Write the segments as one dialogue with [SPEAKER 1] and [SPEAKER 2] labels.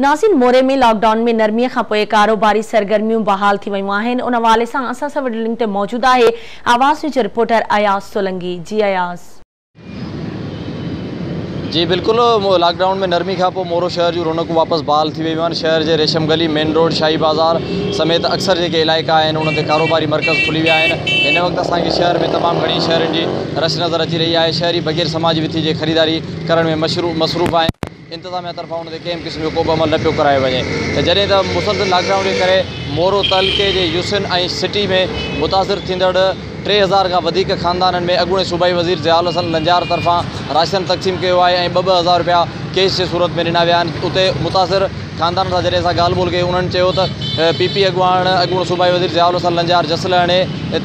[SPEAKER 1] ناظرين موري ۾ lock down ۾ نرمي کان پوء ڪاروباري سرگرميون بحال ٿي ويون آهن ان حوالي سان اسان سان وڊيو لنڪ تي موجود آهي آواز نيوز جو رپورٽر اياز سولنگي جي اياز.
[SPEAKER 2] جي بلڪل لاڪ ڊائون ۾ نرمي کان پوء مورو شهر جون رونقون واپس بحال ٿي ويون آهن شهر جي ريشم گلي مين روڊ شاهي بازار سميت اڪثر جيڪي علائقا آهن انهن تي ڪاروباري مرڪز کلي ويا آهن هن وقت اسان کي شهر ۾ تمام گهڻي شهرين جي رش نظر اچي رهي آهي شهري بغير سماجي وٿي جي خريداري ڪرڻ ۾ مصروف آهن. انتظاميا طرفان ان تي ڪنهن به قسم جو ڪوبه عمل نه پيو ڪرايو وڃي ته جڏهن ته مسلسل لاڪ ڊائون جي ڪري مورو تعلقي جي يوسين ۽ سٽي ۾ متاثر ٿيندڙ 3000 کان وڌيڪ خاندانن ۾ اڳوڻي صوبائي وزير ضياء الحسن لنجار طرفان راشن تقسيم ڪيو آهي ۽ ٻه ٻه هزار رپيا ڪيش جي صورت ۾ ڏنا ويا آهن اتي متاثر خاندانن سان جڏهن اسان ڳالهه ٻولهه ڪئي انهن چيو ته پي پي اڳواڻ اڳوڻو صوبائي وزير ضياء الحسن لنجار جس لهڻي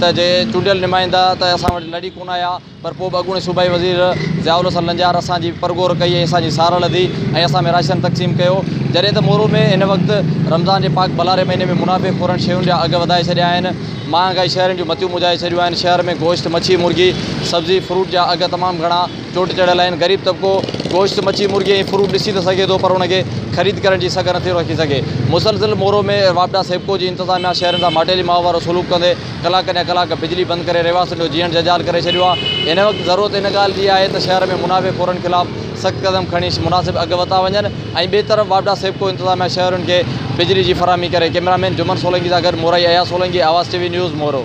[SPEAKER 2] ته جي چونڊيل نمائندا ته اسان وٽ لڙي ڪونه آيا پر پوء به اڳوڻي صوبائي وزير ضياء الحسن لنجار اسان جي پرگهور ڪئي ۽ اسان جي سار لڌي ۽ اسان ۾ راشن تقسيم ڪيو جڏهن ته مورو ۾ هن وقت رمضان جي پاڪ ڀلاري مهيني ۾ منافعي خورن شين جا اگهه وڌائي ڇڏيا آهن مهانگائي شهرين جون متيون مجهائي ڇڏيون آهن شهر ۾ گوشت مڇي مرغي سبزي فروٽ جا اگهه تمام گهڻا چوٽ چڙهيل آهن غريب طبقو گوشت مڇي مرغي ۽ فروٽ ڏسي ته سگهي ٿو پر ان کي خريد ڪرڻ جي سگهه نٿي رکي سگهي مسلسل مورو ۾ واپڊا سيپڪو جي انتظاميا شهرين سان ماٽيلي ماء وارو سلوڪ ڪندي ڪلاڪن جا ڪلاڪ بجلي بند ڪري رهواسين جو جيئڻ جنجال ڪري ڇڏيو آهي. هن وقت ضرورت ان ڳالهه جي آهي ته شهر ۾ منافعي خورن خلاف سخت قدم کڻي مناسب اگهه وتا وڃن ۽ ٻئي طرف واپڊا سيپڪو انتظاميا شهرين کي بجلي جي فراهمي ڪري. ڪئميرا مين جمن سولنگي سان گڏ مورائي اياز سولنگي، آواز ٽي وي نيوز، مورو.